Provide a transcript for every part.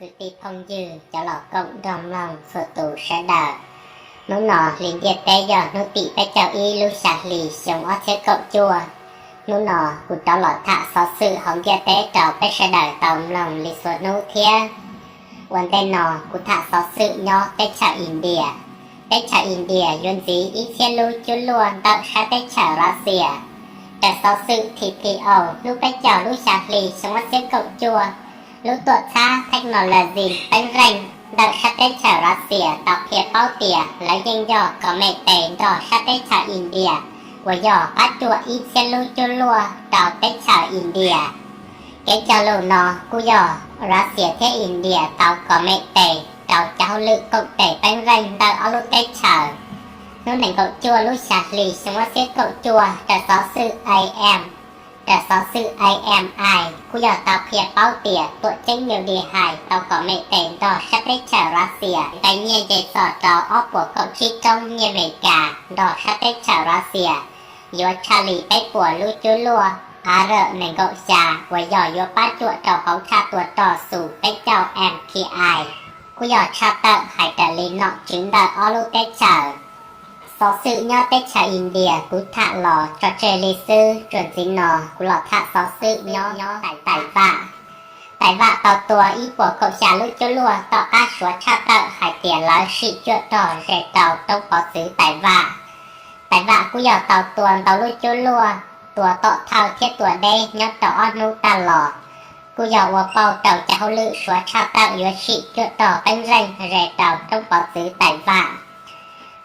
Kwv tij phooj ywg cov los koom nrog mloog txhua tus sawv daws, hnub no hli ntiaj teb yog hnub tim peb caug ib lub xya hli xyoo ob txhiab kaum cuaj. Hnub no kuv rov los tham xov xwm hauv ntiaj teb rau peb sawv daws tau mloog li txhua hnub thiab. Ua ntej no kuv tham xov xwm nyob teb chaws India. Teb chaws India yuav ntxiv ib txhiab lub cuab luaj ntawm sab teb chaws Russia. Raws xov xwm T P O hnub peb caug lub xya hli xyoo ob txhiab kaum cuaj, lub tuam txhab technology peeb zeej ntawm sab teb chaws Russia tau qhia paub tias lawv yeej yog kom me tes nrog sab teb chaws India uas yog pab cuam ib txhiab lub cuab luaj rau teb chaws India. Kev cog lus no kuj yog Russia thiab India tau kom me tes rau cov hauj lwm koom tes peeb zeej ntawm ob lub teb chaws. Hnub nees nkaum cuaj lub xya hli xyoo ob txhiab kaum cuaj, raws xov xwm A M, raws xov xwm A M I kuj yog tau qhia paub tias tuam ceeb New Delhi tau kom me tes nrog sab teb chaws Russia nqe nyiaj nce txog rau ob puas kaum tsib roob nyiaj Amelikas nrog sab teb chaws Russia, yuav tshaj li peb puas lub cuab luaj A R nees nkaum xya uas yog yuav pab cuam rau hauv tshaj tua rog Su peb caug M K I. Kuj yog tshaj tawm hais raws li nom tswv ntawm ob lub teb chaws. Xov xwm nyob teb chaws India kuv tham los tso tseg li xwb, txuas ntxiv no kuv los tham xov xwm nyob Tais Vam. Tais Vam tau tua ib puas kaum xya lub cuab luaj tom qab Suav tshaj tawm hais tias lawv sim cuam rog ze rau roob pov txwv Tais Vam. Tais Vam kuj yog tau tua ntau lub cuab luaj, tua tom thawj thiab tua deb nyob rau ob hnub tag los, kuj yog ua pauj rau cov hauj lwm Suav tshaj tawm yuav sim cuam rog peeb zeej ze rau roob pov txwv Tais Vam.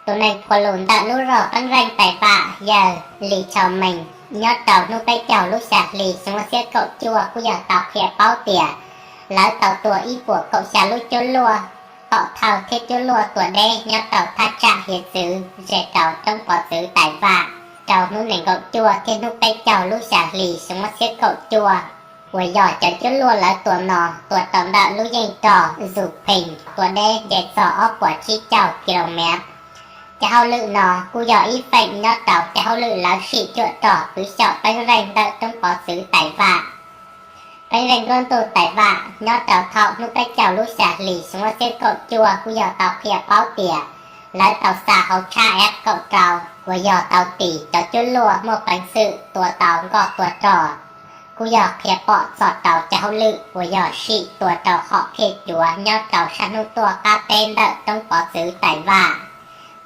Tus neeg qhuas lus ntawm lub zog peeb zeej Tais Vam yawg Li Chau Mees nyob rau hnub peb caug lub xya hli xyoo ob txhiab kaum cuaj kuj yog tau qhia paub tias lawv tau tua ib puas kaum xya lub cuab luaj tom thawj thiab cuab luaj tua deb nyob rau thaj tsam hiav txwv ze rau roob pov txwv Tais Vam rau hnub nees nkaum cuaj thiab hnub peb caug lub xya hli xyoo ob txhiab kaum cuaj, uas yog cov cuab luaj lawv tua no tua rau ntawm lub yeej rog Zus Phees tua deb nce txog ob puas tsib caug ki lo mev. Cov hauj lwm no kuj yog ib feem nyob rau cov hauj lwm lawv sim cuam rog kwv xyaum peeb zeej ntawm roob pov txwv Tais Vam. Peeb zeej nruab ntuj Tais Vam nyob rau thaum hnub peb caug lub xya hli xyoo ob txhiab kaum cuaj kuj yog tau qhia paub tias lawv tau xa hauv tshaj F kaum rau uas yog tau tis cov cuab luaj muaj peev xwm tua tau nkoj tua rog. Kuj yog qhia pom txog rau cov hauj lwm uas yog sim tua rau hom phiaj cuav nyob rau sab hnub tuaj qab teb ntawm roob pov txwv Tais Vam.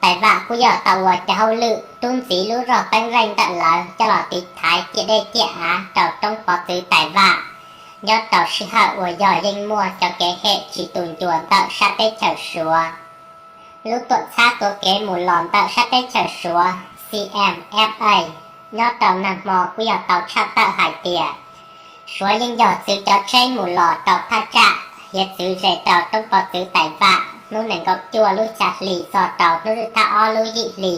Tais Vam kuj yog tau ua cov hauj lwm rub ntxiv lub zog peeb zeej ntawm lawv coj los tiv thaiv ciam dej ciam av rau roob pov txwv Tais Vam, nyob rau sij hawm uas yog yeej muaj cov kev hem tsis tu ncua ntawm sab teb chaws Suav. Lub tuam txhab tuav kev mus los ntawm sab teb chaws Suav C M F A nyob rau nag hmo kuj yog tau tshaj tawm hais tias Suav yeej yog txwv cov tsheb mus los rau thaj tsam hiav txwv ze rau roob pov txwv Tais Vam hnub nees nkaum cuaj lub xya hli txog rau hnub zwj thaj ob lub yim hli,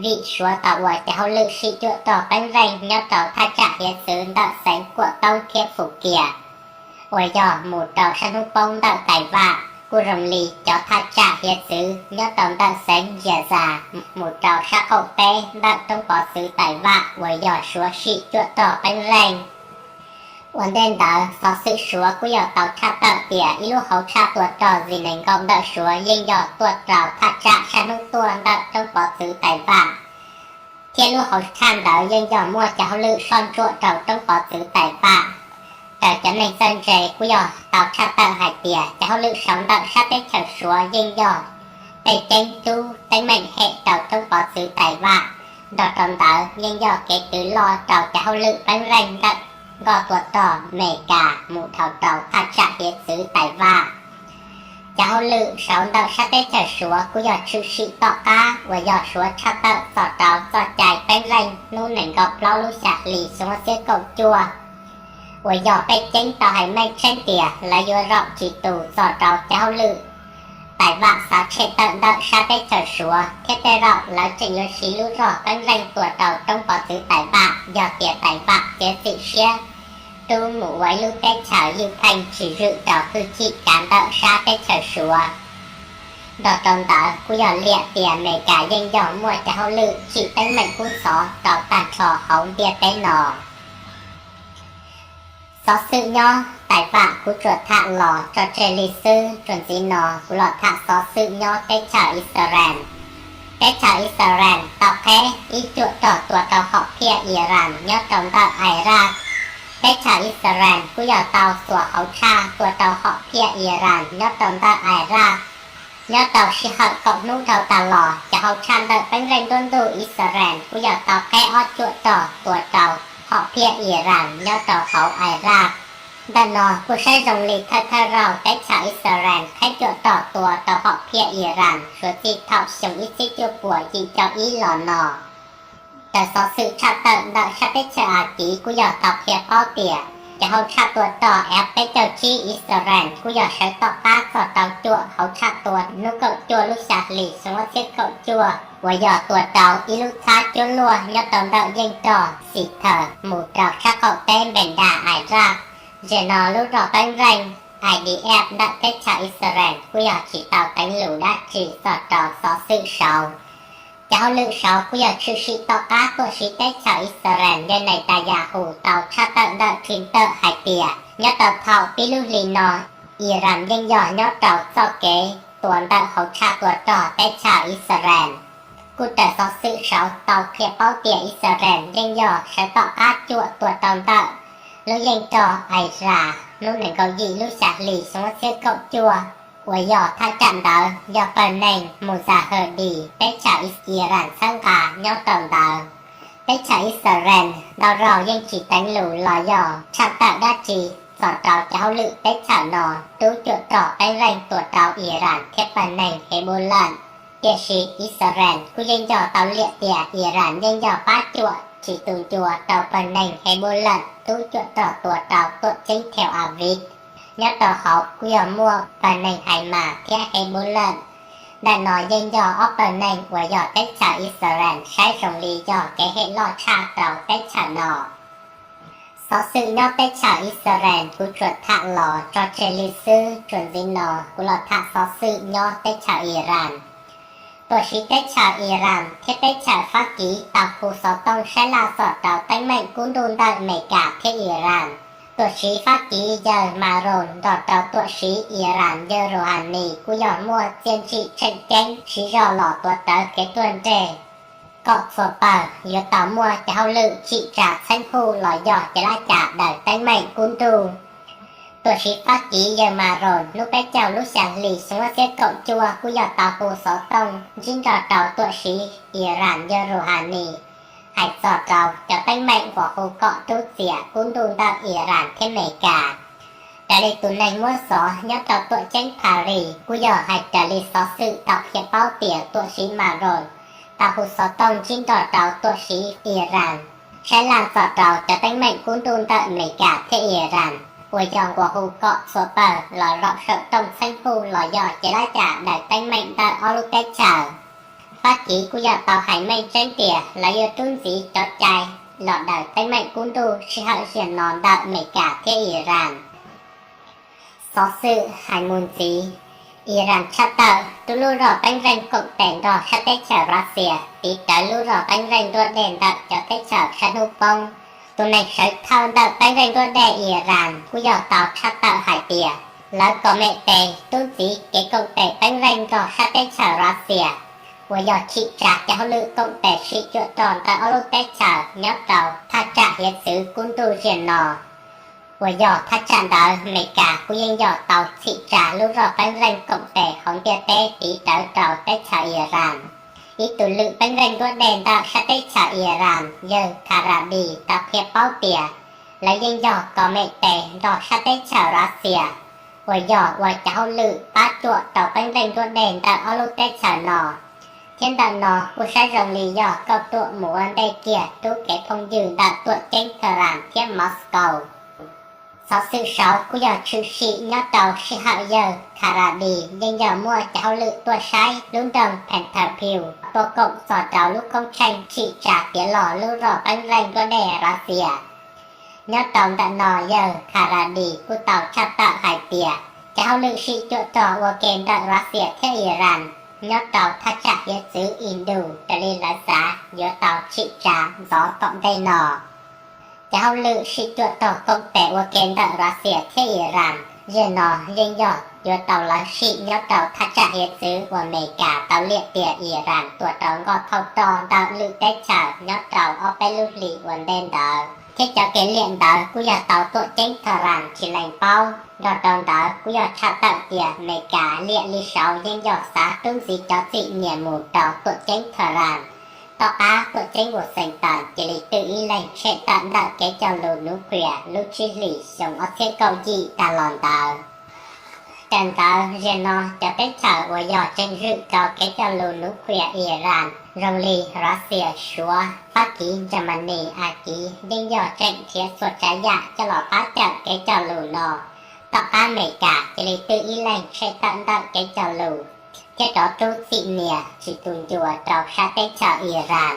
vim Suav tau ua cov hauj lwm sim cuam rog peeb zeej nyob rau thaj tsam hiav txwv ntawm xeev Kuam Toob thiab Fus Kias, uas yog mus rau sab hnub poob ntawm Tais Vam, kuj zoo li cov thaj tsam hiav txwv nyob rau ntawm xeev Zia Zas mus rau sab qaum teb ntawm roob pov txwv Tais Vam uas yog Suav sim cuam rog peeb zeej. Ua ntej ntawd xov xwm Suav kuj yog tau tshaj tawm tias ib lub hauv tshaj tua rog Zis nees nkaum ntawm Suav yeej yog tuaj rau thaj tsam sab hnub tuaj ntawm roob pov txwv Tais Vam, thiab lub hauv tshaj ntawd yeej yog muaj cov hauj lwm soj ntsuam rau roob pov txwv Tais Vam. Raws cov neeg txawj ntse kuj yog tau tshaj tawm hais tias cov hauj lwm sau ntawm sab teb chaws Suav yeej yog tej ceeb tub teeb meem hem rau roob pov txwv Tais Vam, nrog rau ntawd yeej yog kev twv loj rau cov hauj lwm peeb zeej ntawm nkoj tua rog Mes Kas mus dhau rau thaj tsam hiav txwv Tais Vam. Cov hauj lwm sau ntawm sab teb chaws Suav kuj yog tshwm sim tom qab uas yog Suav tshaj tawm txog rau txoj cai peeb zeej hnub nees nkaum plaub lub xya hli xyoo ob txhiab kaum cuaj, uas yog pej ceeb tau hais meej tseeb tias lawv yuav zaum tsis tus txog rau cov hauj lwm Tais Vam xav tshem tawm ntawm sab teb chaws Suav, thiab tej zaum lawv tseem yuav siv lub zog peeb zeej tua rau roob pov txwv Tais Vam yog tias Tais Vam txiav txim siab rub mus ua ib lub teb chaws ywj pheej tsis zwm rau hwj chim kav ntawm sab teb chaws Suav. Nrog rau ntawd kuj yog liam tias Mes Kas yeej yog muaj cov hauj lwm tsim teeb meem kub ntxhov rau tag nrho hauv ntiaj teb no. Xov xwm nyob Hais vam kuv tsuas tham los tso tseg li xwb, tsuas ntxiv no kuv los tham xov xwm nyob teb chaws Israel. Teb chaws Israel tau qheb ib cuam rog tua rau hom phiaj Iran nyob rau ntawm Iraq. Teb chaws Israel kuj yog tau xuas hauv tshaj tua rau hom phiaj Iran nyob rau ntawm Iraq. Nyob rau sij hawm kaum hnub dhau tas los, cov hauv tshaj ntawm peeb zeej nruab ntuj Israel kuj yog tau qheb ob cuam rog tua rau hom phiaj Iran nyob rau hauv Iraq. Ntawm no kuj saib zoo li thawj thawj zaug teb chaws Israel qheb cuam rog tua rau hom phiaj Iran suav txij thaum xyoo ib txhiab cuaj puas yim caum ib los no. Raws xov xwm tshaj tawm ntawm sab teb chaws Askiv kuj yog tau qhia paub tias cov hauv tshaj tua rog F peb caug tsib Israel kuj yog sawv tom qab txog rau cuam hauv tshaj tua hnub kaum cuaj lub xya hlis xyoo ob txhiab kaum cuaj uas yog tua rau ib lub txhab cuab luaj nyob rau ntawm yeej rog Xis Thas mus rau sab qaum teb Npes Das Iraq. Zem no lub rog peeb zeej I D F ntawm teb chaws Israel kuj yog tsis tau teev lus dab tsi txog rau xov xwm saud. Cov hauj lwm saud kuj yog tshwm sim tom qab tuam siv teb chaws Israel yawg Netanyahu tau tshaj tawm ntawm Twitter hais tias nyob rau thaum pib lub hli no, Iran yeej yog nyob rau txoj kev tua ntawm hauv tshaj tua rog teb chaws Israel. Kuj raws xov xwm saud tau qhia paub tias Israel yeej yog sawv tom qab cuam tua rau ntawm lub yeej rog Aizaz hnub nees nkaum yim lub xya hlis xyoo ob txhiab kaum cuaj, uas yog thaj tsam ntawd yog pawg neeg Mujahideen teb chaws Iran txhawb nqa nyob rau ntawd. Teb chaws Israel ntau zaus yeej tsis teev lus los yog tshaj tawm dab tsi txog rau cov hauj lwm teb chaws no rub cuam rog peeb zeej tua rau Iran thiab pawg neeg Hezbollah. Tiam sis Israel kuj yeej yog tau liam tias Iran yeej yog pab cuam tsis tu ncua rau pawg neeg Hezbollah rub cuam rog tua rau tuam ceeb Tel Aviv. Nyob rau hauv kuj yog muaj pawg neeg Hamas thiab Hezbollah. Ntawm no yeej yog ob pawg neeg uas yog teb chaws Israel saib zoo li yog kev hem loj tshaj rau teb chaws no. Xov xwm nyob teb chaws Israel kuv tsuas tham los tso tseg li xwb, tsuas ntxiv no kuv los tham xov xwm nyob teb chaws Iran. Tuam siv teb chaws Iran thiab teb chaws Fab Kiv tau hu xov tooj saib laj txog rau teeb meem kub ntuj ntawm Amelikas thiab Iran. Tuam siv Fab Kiv yawg Macron nrog rau tuam siv Iran yawg Rouhani kuj yog muaj txiaj ntsim tseem ceeb siv zog los tuav rawv kev ruaj nreg kom txhua pawg yuav tau muaj cov hauj lwm tsim tsa txheeb huj los yog cov laj cas daws teeb meem kub ntuj. Tuam siv Fab Kiv yawg Macron hnub peb caug lub xya hlis xyoo ob txhiab kaum cuaj kuj yog tau hu xov tooj ntsib nrog rau tuam siv Iran yawg Rouhani hais txog rau cov teeb meem uas hu kom rub txias kub ntuj ntawm Iran thiab Amelikas. Raws li tus neeg muab xov nyob rau tuam ceeb Paris kuj yog hais raws li xov xwm tau qhia paub tias tuam siv Macron tau hu xov tooj ntsib nrog rau tuam siv Iran saib laj txog rau cov teeb meem kub ntuj ntawm Amelikas thiab Iran uas yog nqua hu kom txhua pawg los zaum saum rooj txheeb huj los yog cov laj cas daws teeb meem ntawm ob lub teb chaws. Fab Kiv kuj yog tau hais meej tseeb tias lawv yuav rub ntxiv cov cai los daws teeb meem kub ntuj sij hawm zaum no ntawm Amelikas thiab Iran. Xov xwm hais mus ntxiv, Iran tshaj tawm rub lub rog peeb zeej koom tes nrog sab teb chaws Russia tiv rawv lub rog peeb zeej nruab dej ntawm cov teb chaws sab hnub poob. Tus neeg sawv thawj ntawm peeb zeej nruab dej Iran kuj yog tau tshaj tawm hais tias lawv kom mem tes rub ntxiv kev koom tes peeb zeej nrog sab teb chaws Russia, uas yog tsim tsa cov hauj lwm koom tes sim cuam rog ntawm ob lub teb chaws nyob rau thaj tsam hiav txwv kub ntuj zaum no, uas yog thaj tsam ntawd Amelikas kuj yeej yog tau txhim tsa lub rog peeb zeej koom tes hauv ntiaj teb tiv rawv rau teb chaws Iran. Ib tug lwm peeb zeej nruab dej ntawm sab teb chaws Iran yawg Kharadi tau qhia paub tias lawv yeej yog kom mem tes nrog sab teb chaws Russia, uas yog ua cov hauj lwm pab cuam rau peeb zeej nruab dej ntawm ob lub teb chaws no, thiab ntawm no kuj saib zoo li yog kauj ruam mus ua ntej kiag rub kev phooj ywg ntawm tuam ceeb Tehran thiab Moscow. Xov xwm saud kuj yog tshwm sim nyob rau sij hawm yawg Kharadi yeej yog muaj cov hauj lwm tuaj saib lub nroog Phanterville tuaj koom txog rau lub koob tsheej tsim tsa tiav los lub rog peeb zeej nruab dej Russia. Nyob rau ntawm no yawg Kharadi kuj tau tshaj tawm hais tias cov hauj lwm sim cuam rog ua ke ntawm Russia thiab Iran nyob rau thaj tsam hiav txwv Indus raws li lawv xav yuav tau tsim tsa ntxov tom ntej no. Cov hauj lwm sib cuam tog koob tes ua ke ntawm Russia thiab Iran zej no yeej yog yuav tau lawv sim nyob rau thaj tsam hiav txwv uas Amelikas tau liam tias Iran tua rau nkoj thauj roj ntawm lwm teb chaws nyob rau ob peb lub hlis ua ntej ntawd, thiab cov kev liam ntawd kuj yog tau tuam ceeb Tehran tsis lees paub. Nrog rau ntawd kuj yog tshaj tawm tias Amelikas liam li saud yeej yog xav rub ntxiv cov txim nyiam mus rau tuam ceeb Tehran. Tom qab tuam ceeb Washington cia li twb ib leeg tshem tawm ntawm kev cog lus nuclear lub tsib hlis xyoo ob txhiab kaum yim tag los ntawd. Raws ntawd zej no cov teb chaws uas yog tseem zwm rau kev cog lus nuclear Iran zoo li Russia, Suav, Fab Kis, Germany, Askiv yeej yog tseem nrhiav txhua tsav yam coj los pab cawm kev cog lus no. Tom qab Amelikas cia li twb ib leeg tshem tawm ntawm kev cog lus thiab rov rub txim nyiam tsis tu ncua rau sab teb chaws Iran.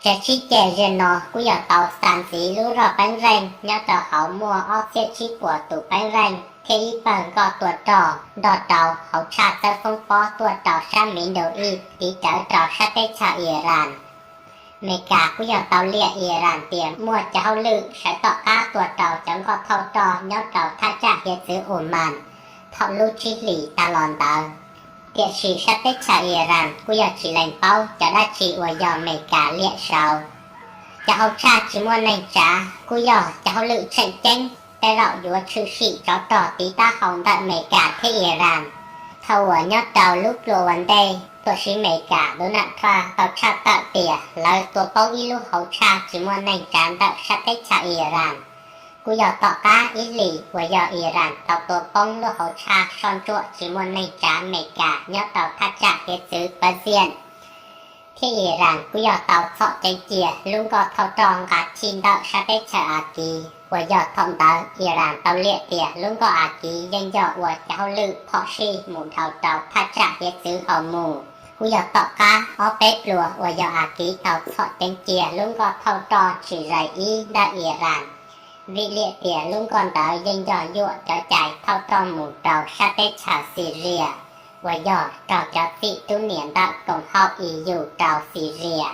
Tseg sib ceg zej no kuj yog tau xa ntxiv lub roj peeb reej nyob rau hauv muaj ob txhiab tsib puas tus peeb reej thiab ib pawg nkoj tua rog nrog rau hauv tshaj txawb foob pob tuaj rau sab Middle East tiv rawv rau sab teb chaws Iran. Amelikas kuj yog tau liam Iran tias muaj cov hauj lwm sawv tom qab tua rau cov nkoj thauj roj nyob rau thaj tsam hiav txwv Oman thaum lub tsib hlis tag los ntawd. Tiam sis sab teb chaws Iran kuj yog tsis lees paub cov dab tsi uas yog Amelikas liam saud. Cov hauv tshaj tsis muaj neeg tsav kuj yog cov hauj lwm tseem ceeb tej zaum yuav tshwm sim tsov rog tiv taub hau ntawm Amelikas thiab Iran. Thaum uas nyob rau lub pluas ua ntej, tuam siv Amelikas Donald Trump tau tshaj tawm tias lawv tua poob ib lub hauv tshaj tsis muaj neeg tsav ntawm sab teb chaws Iran. Kuj yog tom qab ib hlis uas yog Iran tau tua poob lub hauv tshaj soj ntsuam tsis muaj neeg tsav Amelikas nyob rau thaj tsam hiav txwv Persian, thiab Iran kuj yog tau txhom ceev cia lub nkoj thauj roj nqa chij ntawm sab teb chaws Askiv uas yog thaum ntawd Iran tau liam tias lub nkoj Askiv yeej yog ua cov hauj lwm phom sij mus dhau rau thaj tsam hiav txwv Hormuz. Kuj yog tom qab ob peb pluas uas yog Askiv tau txhom ceev cia lub nkoj thauj roj tsis zais ib ntawm Iran, vim liam tias lub nkoj ntawd yeej yog yuam cov cai thauj roj mus rau sab teb chaws Syria uas yog raug cov txim rub niam ntawm koom haum E U rau Syria.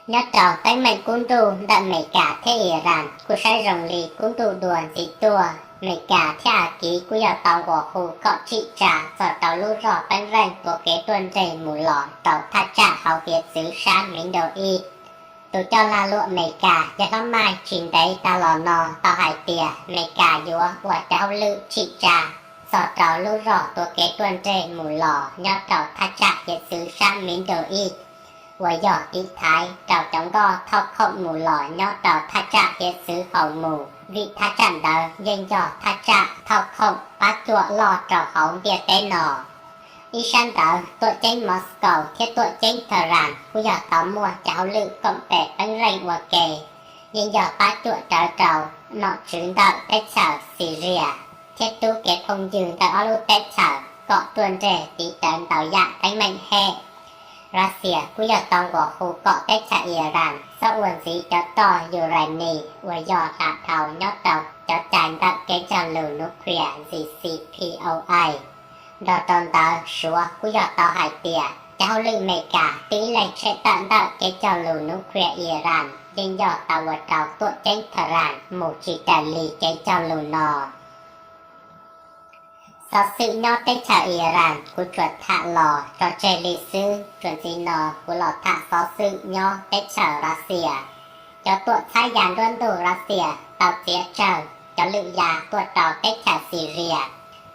Nyob rau teeb meem kub nruj ntawm Amelikas thiab Iran kuj saib zoo li kub nruj dua ntxiv tuaj. Amelikas thiab Askiv kuj yog tau nquas hu kom tsim tsa txog rau lub roj peeb reej tua kev ruaj nreg mus los rau thaj tsam hauv hiav txwv sab Middle East. Tus coj lag luam Amelikas yawg hlob Mike tsis ntev tag los no tau hais tias Amelikas yuav ua cov hauj lwm tsim tsa txog rau lub roj tua kev ruaj nreg mus los nyob rau thaj tsam hiav txwv sab Middle East uas yog tiv thaiv rau cov nkoj thauj khoom mus los nyob rau thaj tsam hiav txwv Hormuz, vim thaj tsam ntawd yeej yog thaj tsam thauj khoom pab cuam loj rau hauv ntiaj teb no. Ib sab ntawd, tuam ceeb Moscow thiab tuam ceeb Tehran kuj yog tau muaj cov hauj lwm koom tes peeb reej ua ke, yeej yog pab cuam rawv rau nom tswv ntawm teb chaws Syria thiab rub kev phooj ywg ntawm ob lub teb chaws kom ruaj nreg tiv rawv ntau yam teeb meem hem. Russia kuj yog tau nquas hu kom teb chaws Iran txhob ua ntxiv cov roj urani uas yog hla dhau nyob rau cov cai ntawm kev cog lus nuclear J C P O A. Nrog rau ntawd, Suav kuj yog tau hais tias cov hauj lwm Amelikas twb ib leeg tshem tawm ntawm kev cog lus nuclear Iran yeej yog tau ua rau tuam ceeb Tehran mus tsis raws li kev cog lus no. Xov xwm nyob teb chaws Iran kuv tsuas tham los tso tseg li xwb, txuas ntxiv no kuv los tham xov xwm nyob teb chaws Russia. Cov tuam txhab ya nruab ntug Russia tau txiav tsawg cov lwm yam tuaj rau teb chaws Syria.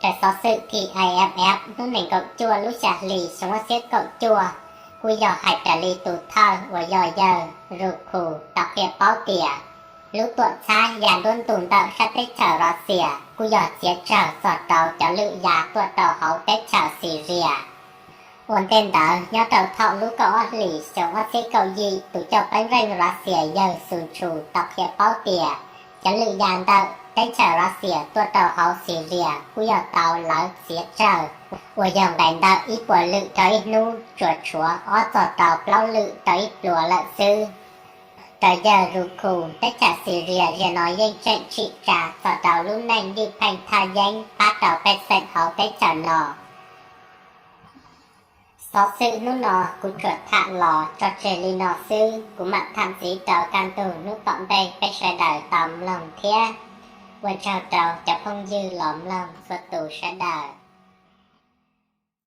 Raws xov xwm T A F F hnub nees nkaum cuaj lub xya hli xyoo ob txhiab kaum cuaj, kuj yog hais raws li tus thawj uas yog yawg Ruku tau qhia paub tias lub tuam txhab ya nruab ntug ntawm sab teb chaws Russia kuj yog txiav tsawg txog rau cov lwm yam tuaj rau hauv teb chaws Syria. Ua ntej ntawd, nyob rau thaum lub kaum ob hlis xyoo ob txhiab kaum yim, tus coj peeb reej Russia yawg Xu Tsu tau qhia paub tias cov lwm yam ntawm teb chaws Russia tuaj rau hauv Syria kuj yog tau lawv txiav tsawg uas yog nqes ntawm ib puas lwm rau ib hnub tsuas tshuav ob txog rau plaub lwm rau ib pluas lawm xwb. Raws yawg Ruku, teb chaws Syria zaum no yeej tseem tsim tsa txog rau lub neej ywj pheej thaj yeeb pab rau pej xeem hauv teb chaws no. Xov xwm hnub no kuv tsuas tham los tso tseg li no xwb, kuv mam tham ntxiv rau kaj ntug hnub tom ntej peb sawv daws tau mloog thiab. Ua tsaug rau cov phooj ywg los mloog txhua tus sawv daws.